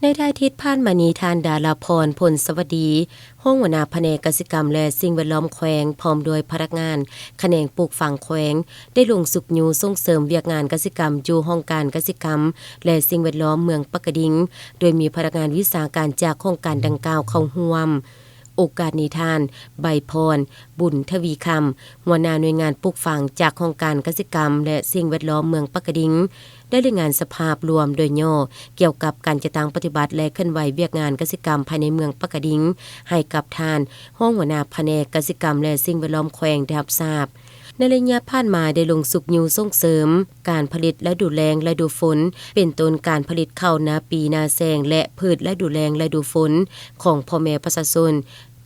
ໃນທ້າຍທິດຜ່ານມານີ້, ທ່ານ ດາລາພອນ ພົນສະຫວັດດີ ຮອງຫົວໜ້າພະແນກກະສິກຳ ແລະ ສິ່ງແວດລ້ອມແຂວງ ພ້ອມດ້ວຍພະນັກງານຂະແໜງປູກຝັງແຂວງ ໄດ້ລົງຊຸກຍູ້ສົ່ງເສີມວຽກງານກະສິກຳ ຢູ່ຫ້ອງການກະສິກຳ ແລະ ສິ່ງແວດລ້ອມເມືອງປາກກະດິງ, ໂດຍມີພະນັກງານວິຊາການຈາກຫ້ອງການດັ່ງກ່າວເຂົ້າຮ່ວມ. ໂອກາດນີ້, ທ່ານ ໃບພອນ ບຸນທະວີຄຳ ຫົວໜ້າໜ່ວຍງານປູກຝັງຈາກຫ້ອງການກະສິກຳ ແລະ ສິ່ງແວດລ້ອມເມືອງປາກກະດິງ ໄດ້ລາຍງານສະພາບລວມໂດຍຫຍໍ້ ກ່ຽວກັບການຈັດຕັ້ງປະຕິບັດ ແລະ ເຄື່ອນໄຫວວຽກງານກະສິກຳພາຍໃນເມືອງປາກກະດິງ ໃຫ້ກັບທ່ານຮອງຫົວໜ້າພະແນກກະສິກຳ ແລະ ສິ່ງແວດລ້ອມແຂວງໄດ້ຮັບຊາບ. ໃນໄລຍະຜ່ານມາໄດ້ລົງຊຸກຍູ້ສົ່ງເສີມການຜະລິດລະດູແລ້ງ, ລະດູຝົນ, ເປັນຕົ້ນການຜະລິດເຂົ້ານາປີນາແຊງ ແລະ ພືດລະດູແລ້ງ, ລະດູຝົນ ຂອງພໍ່ແມ່ປະຊາຊົນ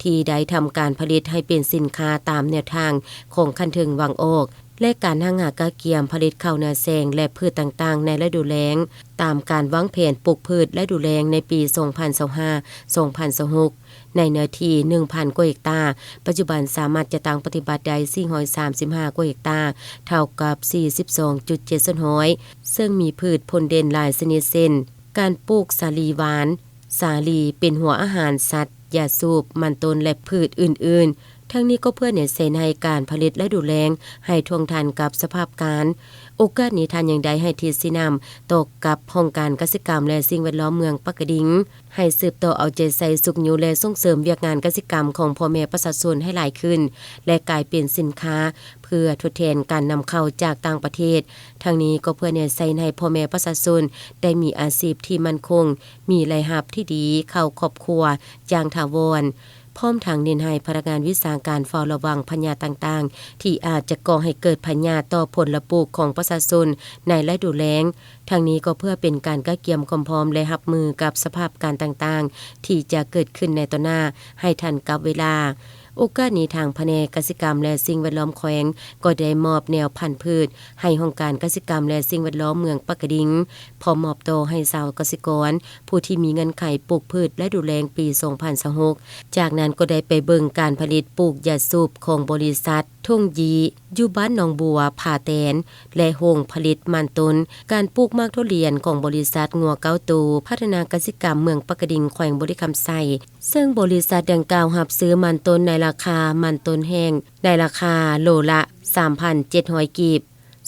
ທີ່ໄດ້ທຳການຜະລິດໃຫ້ເປັນສິນຄ້າຕາມແນວທາງຂອງຂັ້ນເທິງວາງອອກ ແລະ ການຫາງານກະກຽມຜະລິດເຂົ້ານາແຊງ ແລະ ພືດຕ່າງໆໃນລະດູແລ້ງ ຕາມການວາງແຜນປູກພືດລະດູແລ້ງໃນປີສອງພັນຊາວຫ້າ ສອງພັນຊາວຫົກ ໃນເນື້ອທີ່ໜຶ່ງພັນກວ່າເຮັກຕາ, ປັດຈຸບັນສາມາດຈັດຕັ້ງປະຕິບັດໄດ້ສີ່ຮ້ອຍສາມສິບຫ້າກວ່າເຮັກຕາ, ເທົ່າກັບສີ່ສິບສອງຈຸດເຈັດສ່ວນຮ້ອຍ ເຊິ່ງມີພືດຜົນເດັ່ນຫຼາຍຊະນິດເຊັ່ນ ການປູກສາລີຫວານ, ສາລີເປັນຫົວອາຫານສັດ, ຢາສູບ, ມັນຕົ້ນ ແລະ ພືດອື່ນໆ. ທັງນີ້ກໍເພື່ອແນໃສ່ໃຫ້ການຜະລິດລະດູແລ້ງໃຫ້ທ່ວງທັນກັບສະພາບການ. ໂອກາດນີ້ທ່ານຍັງໄດ້ໃຫ້ທິດຊີ້ນຳຕໍ່ກັບຫ້ອງການກະສິກຳ ແລະ ສິ່ງແວດລ້ອມເມືອງປາກກະດິງ ໃຫ້ສືບຕໍ່ເອົາໃຈໃສ່ຊຸກຍູ້ ແລະ ສົ່ງເສີມວຽກງານກະສິກຳຂອງພໍ່ແມ່ປະຊາຊົນໃຫ້ຫຼາຍຂຶ້ນ ແລະ ກາຍເປັນສິນຄ້າເພື່ອທົດແທນການນຳເຂົ້າຈາກຕ່າງປະເທດ. ທັງນີ້ກໍເພື່ອແນໃສ່ໃຫ້ພໍ່ແມ່ປະຊາຊົນໄດ້ມີອາຊີບທີ່ໝັ້ນຄົງ, ມີລາຍຮັບທີ່ດີເຂົ້າຄອບຄົວຢ່າງຖາວອນ. ພ້ອມທັງເນັ້ນໃຫ້ພະນັກງານວິຊາການເຝົ້າລະວັງພະຍາດຕ່າງໆ ທີ່ອາດຈະກໍ່ໃຫ້ເກີດພະຍາດຕໍ່ຜົນລະປູກຂອງປະຊາຊົນໃນລະດູແລ້ງ. ທັງນີ້ກໍເພື່ອເປັນການກະກຽມຄວາມພ້ອມ ແລະ ຮັບມືກັບສະພາບການຕ່າງໆ ທີ່ຈະເກີດຂຶ້ນໃນຕໍ່ໜ້າໃຫ້ທັນກັບເວລາ. ໂອກາດນີ້ທາງພະແນກກະສິກຳ ແລະ ສິ່ງແວດລ້ອມແຂວງ ກໍໄດ້ມອບແນວພັນພືດໃຫ້ຫ້ອງການກະສິກຳ ແລະ ສິ່ງແວດລ້ອມເມືອງປາກກະດິງ ພ້ອມມອບຕໍ່ໃຫ້ຊາວກະສິກອນຜູ້ທີ່ມີເງື່ອນໄຂປູກພືດລະດູແລ້ງປີສອງພັນຊາວຫົກ. ຈາກນັ້ນກໍໄດ້ໄປເບິ່ງການຜະລິດປູກຢາສູບຂອງບໍລິສັດ ທົ່ງຢີ ຢູ່ບ້ານໜອງບົວ ຜາແຕນ ແລະ ໂຮງຜະລິດມັນຕົ້ນ, ການປູກໝາກທຸລຽນຂອງບໍລິສັດງົວເກົ້າໂຕ ພັດທະນາກະສິກຳເມືອງປາກກະດິງ ແຂວງບໍລິຄຳໄຊ, ເຊິ່ງບໍລິສັດດັ່ງກ່າວຮັບຊື້ມັນຕົ້ນໃນລາຄາມັນຕົ້ນແຫ້ງໃນລາຄາໂລລະສາມພັນເຈັດຮ້ອຍກີບ,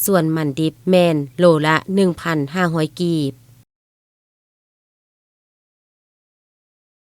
ສ່ວນມັນດິບແມ່ນໂລລະໜຶ່ງພັນຫ້າຮ້ອຍກີບ.